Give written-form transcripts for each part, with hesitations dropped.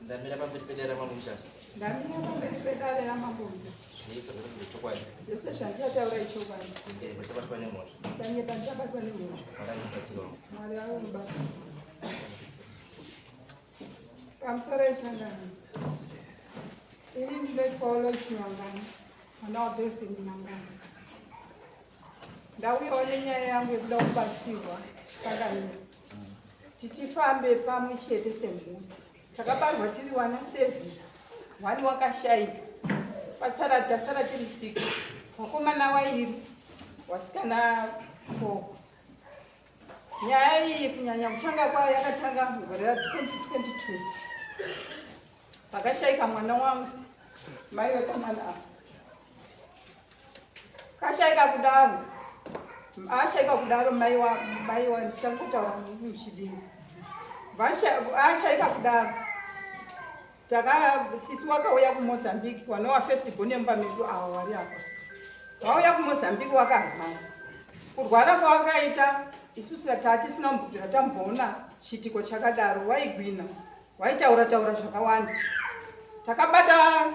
Ndamira pamberi pedare raMambo Mutasa. Ndamira pamberi pedare raMambo Mutasa. Zvese zvataura chokwadi. Zvese zvandichataura ichokwadi. Ndinyepa ndichabatwa nemhosva. Ndanyepa ndichabatwa nemhosva. Mwari andibatsirawo. Mwari ave mubatsiri. Pamusoro echangano. Ini ndinoitwa Alois Nyangani, mwana waBelvin Nyangani. Ndauyawo nenyaya yangu yekuda kubatsirwa pakamira. Titifambe pamwe chete semhuri. Takabarwa tiri wana seven, one wakashaika. Pasara tasara tiri six. Vakomana wairi, wasikana four. Nyaya iyi kunyanya kutanga kwayo yakatanga mugore ra 2022. Pakashaika mwana wangu, mai vepamwana apa. Kashaika kudaro, ashaika kudaro mai wa mai wa ndichangotaura muchidini. Ashaika kudaro. Taka sisi wakauya kuMozambique wanowa first born yemumba medu awa wari apa. Wauya kuMozambique wakarwara. Kurwara kwawakaita isusu tatisina kumbobvira tamboona chiitiko chakadaro waigwina. Waitaura taura zvakawanda. Takabata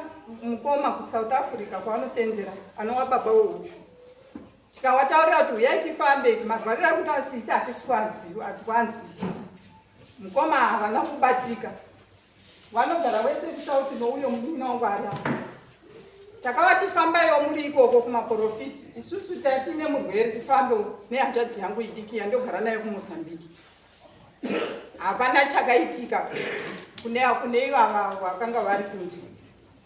mukoma kuSouth Africa kwaanoseenzera anova baba weuyu. Tikawataurira kuti huyai tifambe marwariro ari kuita sisi hatisi kuaziva hatikuanzwisisa. Mukoma havana kubatika. Vanogara wese kuSouth nouyo munin'ina wangu ari apa. Takavati fambaiwo muri ikoko kumaporofiti isusu tatine murwere tifambe nehanzvadzi yangu idiki yandogara nayo kuMozambique. Hapana chakaitika kune kune ivava vakanga vari kunze.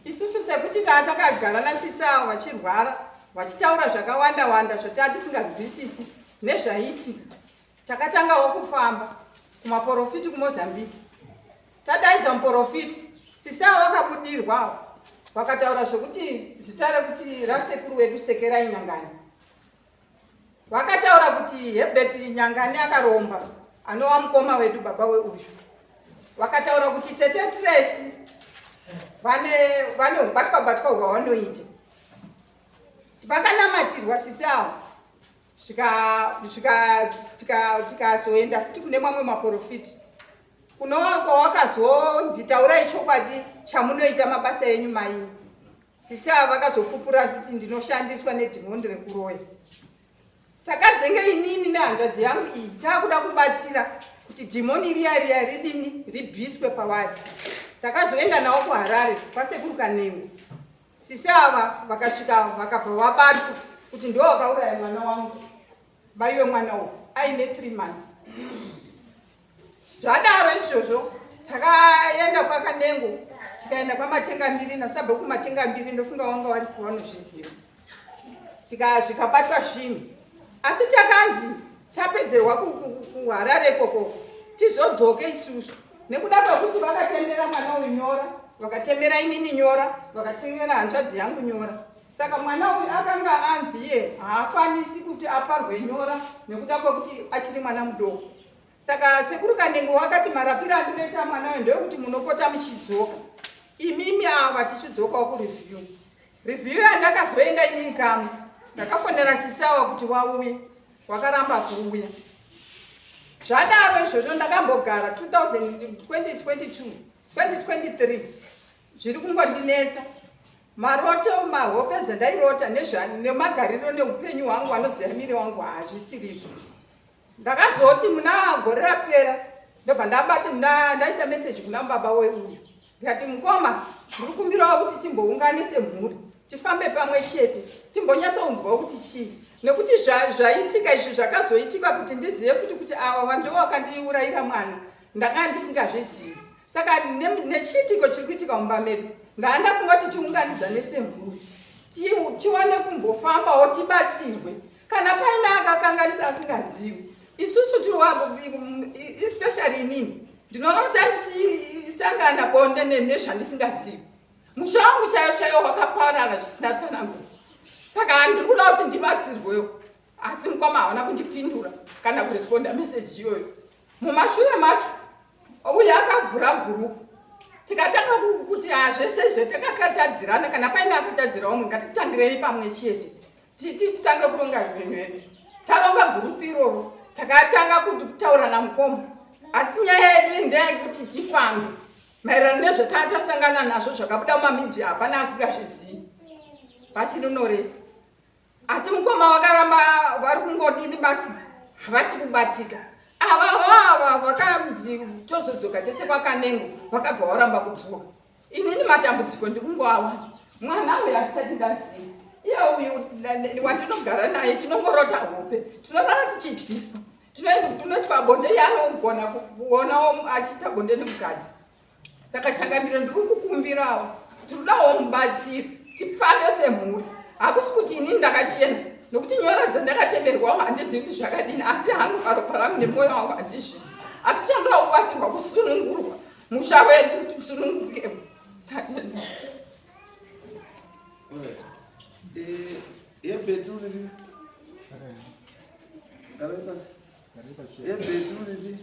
Isusu sekuti taa takagara nasisi avo vachirwara vachitaura zvakawanda wanda zvataa tisinganzwisisi nezvaiitika. Takatangawo kufamba kumaporofiti kuMozambique. Tadaidza muporofiti, sisi avo vakabudirwa vakataura zvekuti zita rekuti rasekuru wedu Sekerai Nyangani. Vakataura kuti Hebert Nyangani akaromba anova mukoma wedu baba weuyu. Vakataura kuti tete Tracy vane vane ubatwa batwa hwavanoita. Vakanamatirwa sisi avo svika svika tikazoenda futi kune mamwe maporofiti kunova kwawakazonzi taurai chokwadi chamunoita mabasa enyu maini. Sisi ava vakazopupura kuti ndinoshandiswa nedhimoni rekuroya. Takazenge inini nehanzvadzi yangu iyi taakuda kubatsira kuti dhimoni riya riya ridini ribviswe pavari. Takazoenda nawo kuHarare kwasekuru Kanengo. Sisi ava vakasvika vakabva vabatwa kuti ndiwo wakauraya mwana wangu. Mai wemwana uyu aine 3 months. Zvadaro izvozvo takaenda kwaKanengo tikaenda kwaMatengambiri nasabhuku Matengambiri ndofunga wanga waripo vanozviziva tikazvikabatwa zvinhu asi takanzi tapedzerwa kuHarare ikoko tizodzoke isusu nekuda kwekuti vakatemera mwana uyu nyora vakatemera inini nyora vakatemera hanzvadzi yangu nyora saka mwana uyu akanga anzi iye haakwanisi kuti aparwe nyora nekuda kwekuti achiri mwana mudoko Saka sekuru Kanengo wakati marapiro andinoita mwana uyu ndeyekuti munopota muchidzoka imimi ava tichidzokawo kureview. Review yandakazoenda inini kamwe ndakafonera sisi awa kuti wauye wakaramba kuuya. Zvadaro izvozvo ndakambogara 2022 2023 zviri kungondinetsa maroto mahope dzandairota nemagariro neupenyu hwangu anoziva miri wangu hazvisirizvo Ndakazoti muna gore rapera ndobva ndabata ndaisa message kuna baba weuyu ndikati mukoma ndiri kumbirawo kuti timbounganise mhuri tifambe pamwe chete timbonyatsounzwawo kuti chii nekuti zvaitika izvi zvakazoitika kuti ndizive futi kuti ava vandiwo vakandiurayira mwana ndakanga ndisingazvizivi saka nechiitiko chiri kuitika mumba medu ndaa ndafunga kuti tiunganidzane semhuri tiwane kumbofambawo tibatsirwe Kana paine akakanganisa asingazivi, isusu tiri wavo, especially inini ndinorota ndichisangana bonde nezvandisingazivi. Musha wangu chaiyo chaiyo wakaparara zvisina tsananguro, saka ndiri kuda kuti ndibatsirwewo, asi mukoma hawana kundipindura kana kuresponda meseji iyoyo. Mumashure macho uye akavhura gurupu tikatanga kuti hazvese zvetakakatadzirana, kana paine akatadzira umwe ngatitangirei pamwe chete titange kuronga zvinhu hedu taronga gurupu iroro takatanga kutaura namukoma asi nyaya yedu ndeyekuti tifambe. Maererano nezvataa tasangana nazvo zvakabuda mumamidhia hapana asingazvizivi pasi rino rese. Asi mukoma vakaramba vari kungodini basi havasi kubatika. Ava vava vakanzi tozodzoka tese kwaKanengo vakabva varamba kudzoka. Inini matambudziko ndiri kungoawana. Mwana uyu handisati ndaziva. Iye uyu wandinogara naye tinongorota hope. Tinorara tichidyiswa. Tinoitwa bonde iye anogona kuonawo achiita bonde nemukadzi. Saka changamire ndiri kukumbirawo. Tinodawo mubatsiri. Tifambe semhuri. Hakusi kuti inini ndakachena nokuti nyora dzandakatemerwawo handizivi kuti zvakadini asi hangu paropa rangu nemwoyo wangu handizvii. Asi chandoda kubatsirwa kusunungurwa musha wedu kuti tisununguke. Tatenda. Alright. Eh, yebhedru riri. Garai pasi. Yebhedru riri.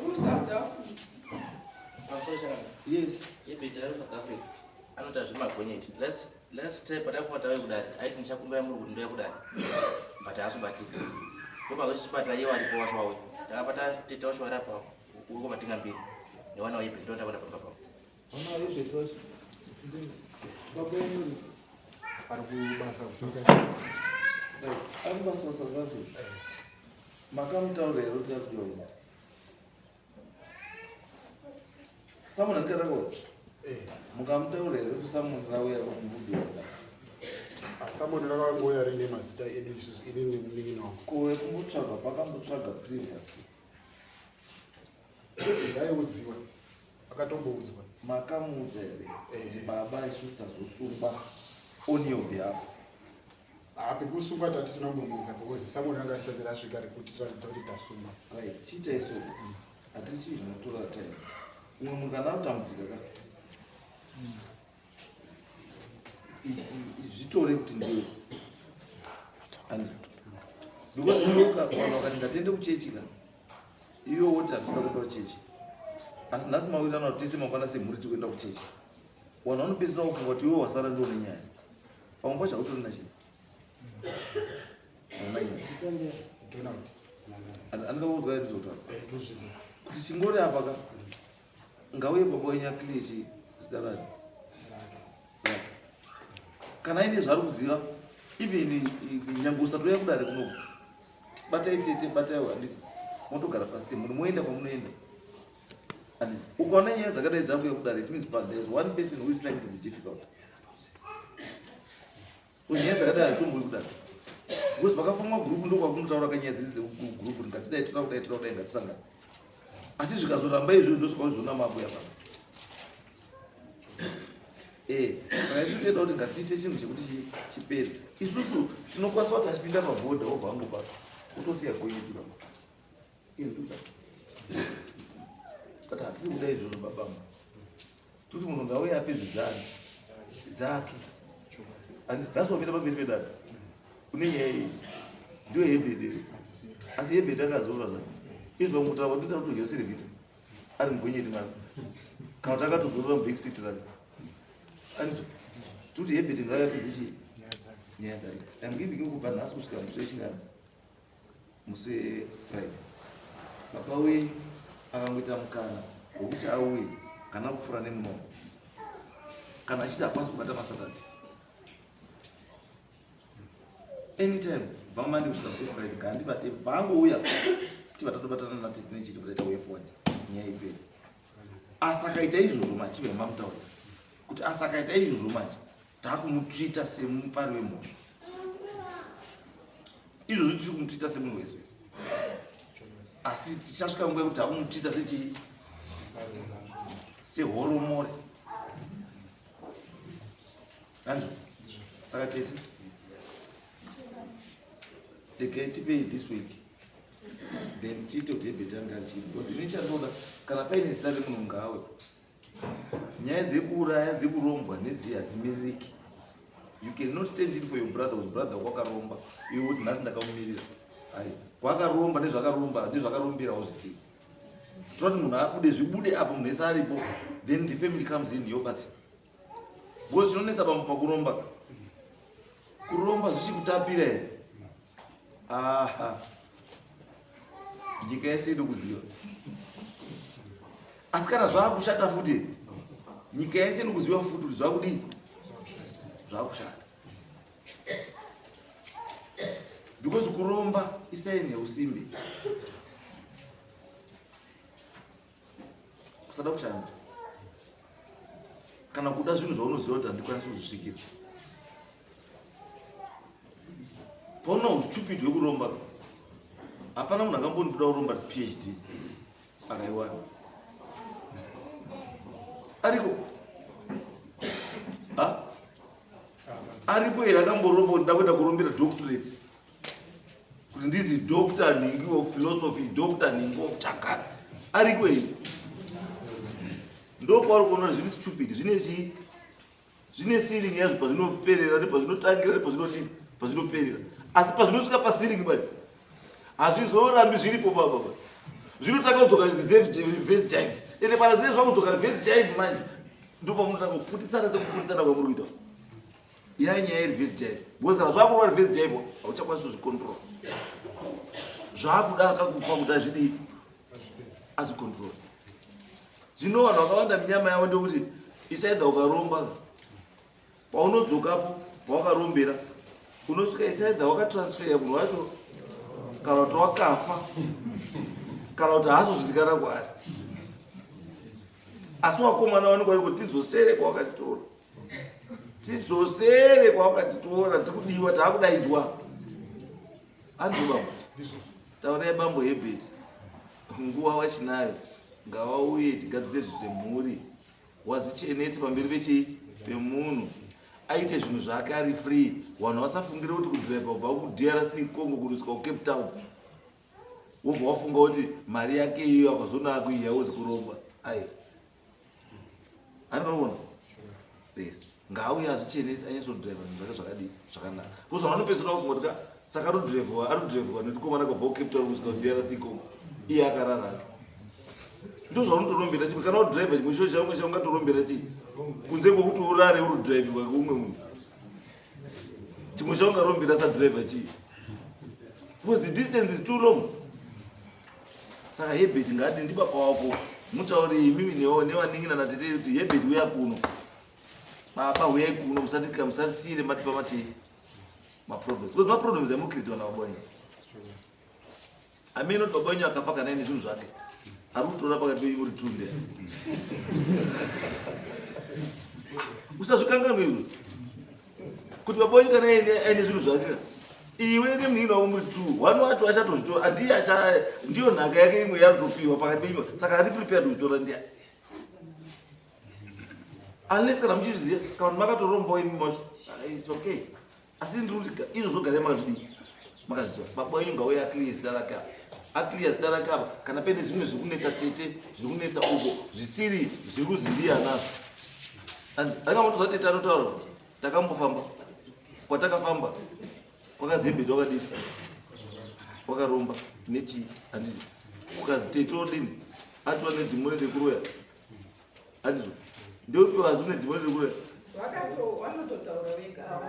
Uri South Africa. Pamusoro chakanaka. Yes. Yebhedru ari South Africa. Anoita zvemagonyeti. Last last time patakufa tave kudare aiti ndichakumbira muri kuti ndouya kudare. But haasi kubatika. Ndopa kuchipatara iye waripo wacho wauya. Takabata tete wacho vari apa uri kumatinga mbiri. Newana wayebhedru ndo ndakaona pamba pavo. Mwana wayebhedru wacho. Baba wenyu Ari kubasa Right. Ari kubasa kuSouth Africa. Makamutaurira here kuti ari kudiwa? Samon andikatakuwa. Eh. Mukamutaurira here kuti Samon rauya rikudiwa? Samon rakangoya rine mazita edu isusu ini nemunin'ina wangu. Ko wekumbotsvaga pakambotsvaga previously. Aiudziwa. Akatomboudzwa. Makamuudza here kuti Eh. baba isusu tazosungwa on your behalf? Pekusungwa tatisina kumbomuudza because Samon ranga risati rasvika rekuti tiratidza kuti tasungwa. Right, chiitai so. Hatichii zvinotora time. Umwe munhu kana akutambudzika ka. Zvitore kuti ndiwe. And because unoka vanhu vakati ngatiende kuchechi ka. Iwe woti hatinoda kuenda kuchechi. Asi nhasi mawirirana kuti tese mangwana semhuri tiri kuenda kuchechi. Vanhu vanopedzisira kufunga kuti iwe wasara ndiwo nenyaya. Pamwe pacho hautorina chinhu. Hauna nyaya. Donald. Andingakuudzwa here ndizvotaura? Eh, ndozvidza. Kuti chingori apa ka ngauye baba wenyu aclear chi zita rake. Rake. Right. Kana aine zvaari kuziva even nyange usatouya kudare kunoku batai tete batai handiti motogara pasi semhuri moenda kwamunoenda handiti ukaona nyaya dzakadai dzakuya kudare it means there is one person who is trying to be difficult. Because nyaya dzakadai hadzitomboi kudare because pakafomwa gurupu ndokwakunotaura kanyaya dzidzi dzekugurupu kuti ngatidai toda kudai toda kudai ngatisangane asi zvikazoramba izvozvo ndosvika mabuya pano. Eh, saka isu tinoda kuti ngatiite chinhu chekuti chipere. Isusu tinokwanisa kuti achipinda pabhodha wobva angopa utosiya gonyeti baba. Iri But hatisi kuda izvozvo babama. Toti munhu ngauye apedze dzake. Dzake. And that's wamira pamberi pedare. Une nyaya iyi. Ndiyo Hebert here. Asi Hebert akazorora zvake. Izvo vamutaura vatoita kuti udya serevita. Ari mugonyeti mako. Kana kuti akatozorora mubackseat rake. And toti Hebert ngauye apedze chii? Nyaya dzake. I'm giving you kubva nhasi kusvika musi wechingani. Musi weFriday. Baba wenyu akangoita mukana wekuti auye kana kupfuura nemunomo. Kana achiti hakwanisi kubata masakati. Anytime kubva Monday kusvika musi weFriday ngaandibate paangouya tibva tatobatana natete nechiti kuti taita way forward nyaya ipere. Asi akaita izvozvo manje chibva mamutaurira kuti asi akaita izvozvo manje taakumutrita semupari wemhosva. Izvozvo tiri kumutrita semunhu wese wese. Asi tichasvika nguva yekuti taakumutrita sechii? Sehoromore. Andrew, saka tete regai tipei this week then tiite kuti Hebert anga achii because ini chandoda kana paine zita remunhu ngawe nyaya dzekuuraya dzekurombwa nedziya hadzimiririki. You cannot stand in for your brother whose brother wakaromba iwe kuti nhasi ndakamumirira. Ai, kwakaromba nezvakaromba nezvakarombera uzisivi. Toti munhu abude zvibude apo munhu ese aripo then the family comes in yobatsira. Because chinonetsa pamwe pakuromba. Kuromba zvichikutapira here? Aha. Nyika yese inokuziva. Asi kana zvakushata futi nyika yese inokuziva futi kuti zvakudii zvakushata. Because kuromba isaini yeusimbe. Kusada kushanda. Kana kuda zvinhu zvaunoziva kuti handikwanisi kuzvisvikira. Pauna ustupid hwekuromba hapana munhu akambondoda kuromba PhD akaiwana. Ariko? Ha? Aripo here akamboromba kuti ndakuenda kurombera doctorate? Kuti ndizi doctor nhingi of philosophy, doctor nhingi of chakati. Ariko here? Ndokwauri kuona zviri stupid, zvine chii? Zvine ceiling yazvo pazvinoperera nepazvinotangira nepazvinodii pazvinoperera. Asi pazvinosvika paceiling manje hazvizorambi zviripo baba. Zvinotanga kudzoka reverse jive. Ende pana zvinenge zvakudzoka reverse jive manje ndopamunotanga kuputitsana sekuputitsana kwamuri kuita. Iya nyaya yereverse jive. Because kana zvakurova reverse jive hauchakwanisi kuzvicontrol. Zvakuda akakupa kuti azvidii azvicontrol. Zvino vanhu vakawanda minyama yavo ndekuti isaidha ukaromba paunodzokapo pawakarombera unosvika isaidha wakatransfeya munhu wacho kana kuti wakafa kana kuti haasozvizikanwa kwaari asi wakomana vanenge vari kuti tidzosere kwawakatitora tidzosere kwawakatitora tikudiwa taakudaidzwa anzi bambo taurai bambo Herbert nguva wachinayo ngavauye tigadzise zvinhu zvemhuri wazvichenese pamberi pechii pemunhu aite zvinhu zvake ari free vanhu vasafungire kuti kudriver kubva kudrc congo kunosvika kucape town wobva wafunga kuti mari yake iyo akazona akuiya wozi kuromba ai anoona yes ngaauye azvichenese anyatsodriver zvinhu zvake zvakadii zvakanaka because vanhu vanopedzisira kufunga kuti ka saka anodrivwa anodrivwa netikomana kabva kucape town kusvika kudrc congo iye akarara ndo zvaunotorombera chimwe kana udriver chimwe cho chaunga chaungatorombera chii kunze kwekuti urare uri driviwa keumwe munhu chimwe chaungarombera sadriver chii because the distance is too long saka Herbert ngaadi ndibaba wako mutaure imimi nevanin'ina natete kuti Herbert uya kuno baba huyai kuno musatika musasiyire matipa mati maproblems because maproblems amucreatiwa nababa wenyu amene kuti baba wenyu akafa kana aine zvinhu zvake ari kutora pakati penyu muri tunde usazvikanganwe izvo kuti baba wenyu kana aine zvinhu zvake iwe nemunin'ina wako muri two one wacho achatozvitora andiye acha ndiyo nhaka yake imwe yarutopiwa pakati penyu saka ari prepared kuzvitora ndiani unless kana muchizviziva kana kuti makatorombawo imi macho its okay asi ndiri kuti izvo zvogarai makazvidii makazviziva baba wenyu ngauye aclear zita rake apa aclear zita rake apa kana paine zvimwe zviri kunetsa tete zviri kunetsa uko zvisiri zviri kuzi ndiye anazvo angamotoziva tete anotaura takambofamba kwatakafamba kwakazembeti wakadii wakaromba nechii handiti ukazi tete odini atova nedhimoni rekuroya handizvo ndopiwa zvine dhimoni rekuroya vanototaura vega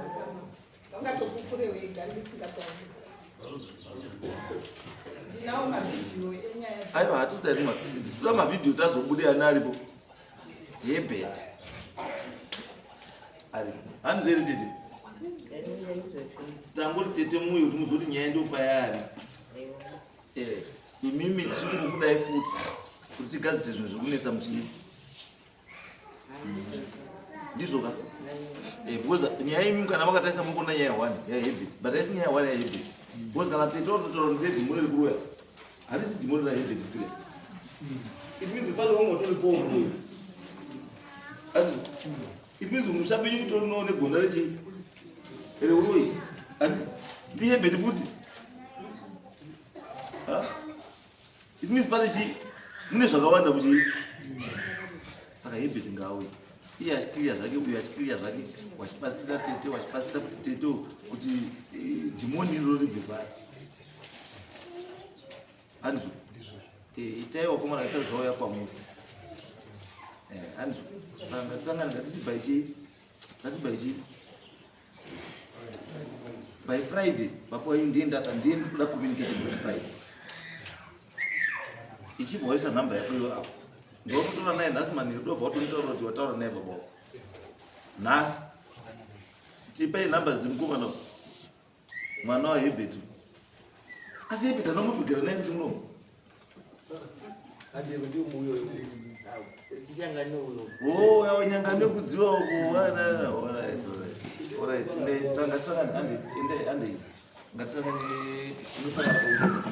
vangatopupure vega ndisingatauri ndinawo mavhidhiyo enyaya aiwa hatisi toda mavhidhiyo tazobude ana aripo Herbert aripo handizvo here tete tangoti tete muuye kuti muzoti nyaya ndopayari eh, imimi tichiti mukudai futi kuti tigadzise zvinhu zviri kunetsa muchii ndizvo ka eh, because nyaya imi kana makatarisa muri kuona nyaya one yaHerbert but haisi nyaya one yaHerbert because kana tete watotaura kuti ndedhimoni rekuroya harisi dhimoni raHerbert kure it means pane umwe utoripowo muroyi it means musha penyu mutorinowo negonda rechii reuroyi handiti ndiHerbert futi it means pane chii mune zvakawanda muchii saka Herbert ngauye iye achikiriya zvake uyo achikiriya zvake wachibatsira tete wachibatsira futi tete kuti dhimoni iroro ribve pari handizvo itai wakomana zvisati zvauya kwamuri handizvo saka ngatisangane ngatiti by chii ngati by chii by Friday baba wenyu ndiye ndata ndiye ndikuda communication by Friday ichibva waisa nhamba yako iyo apo. Ndokutora naye nhasi manheru ndobva watonitaura kuti wataura naye baba wako. Nhasi. Tipai nhamba dzemukomana mwana waHebert. Asi Hebert anomubigara naye futi muno. Oh, yawa nyanga nekudziwa uko. Alright, alright. Alright, ende sanga sanga ande ende ande. Ngatisangane tinosangana.